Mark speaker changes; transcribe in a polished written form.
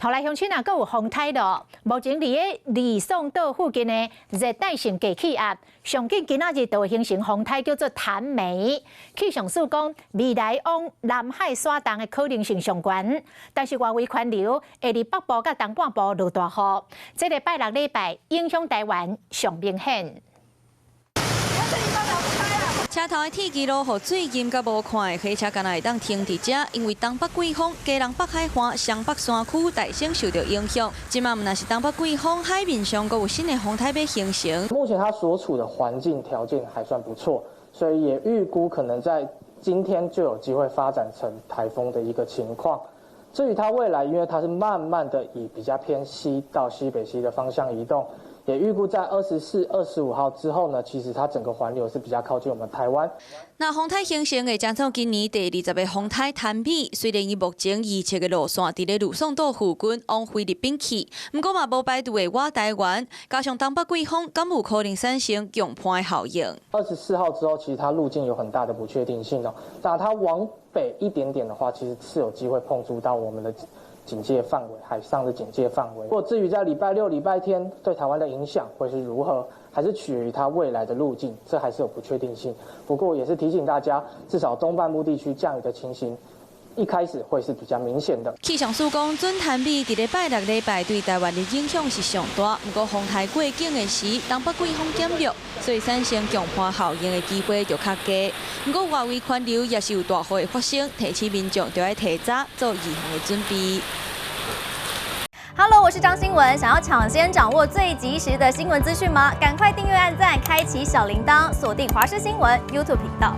Speaker 1: 予來鄉親啊，閣有風颱囉。目前佇个呂宋島附近的熱帶性低氣壓，上緊今仔日就會形成風颱，叫做譚美。氣象署講，未來往南海徙動的可能性上懸，但是外圍環流會佇北部佮東半部落大雨。這个拜六禮拜影響台灣上明顯。
Speaker 2: 車頭的鐵枝落雨水淹甲無看的火車，敢若會當停佇遮，因為東北季風、基隆北海岸、雙北山區大省受著影響。這馬毋但是東北季風，海面上閣有新的風颱欲形成。
Speaker 3: 目前它所處的環境條件還算不錯，所以也預估可能在今天就有機會發展成颱風的一個情況。至於它未來，因為它是慢慢的以比較偏西到西北西的方向移動。也預估在24、25號之後呢，其實它整個環流是比較靠近我們台灣。
Speaker 2: 那風颱形成會將創今年第20個風颱譚美，雖然伊目前預測的路線佇咧呂宋島附近往菲律賓去，毋過嘛無排除會倚台灣，加上東北季風，敢有可能產生強颱效應？24
Speaker 3: 號之後，其實它路徑有很大的不確定性哦。那它往北一點點的話，其實是有機會碰觸到我們的警戒範圍，海上的警戒範圍。不過至於在禮拜六、禮拜天對台灣的影響會是如何，還是取決於它未來的路徑，這還是有不確定性。不過也是提醒大家，至少東半部地區降雨的情形，一開始會是比較明顯的。
Speaker 2: 氣象署講，準譚美佇咧拜六禮拜對台灣的影響是上大。毋過風颱過境的時，東北季風減弱，所以產生強颱效應的機會就較低。毋過外圍環流也是有大雨會發生，提醒民眾著愛提早做預防的準備。
Speaker 4: Hello，我是張新聞，想要搶先掌握最及時的新聞資訊嗎？趕快訂閱、按讚、開啟小鈴鐺，鎖定華視新聞 YouTube 頻道。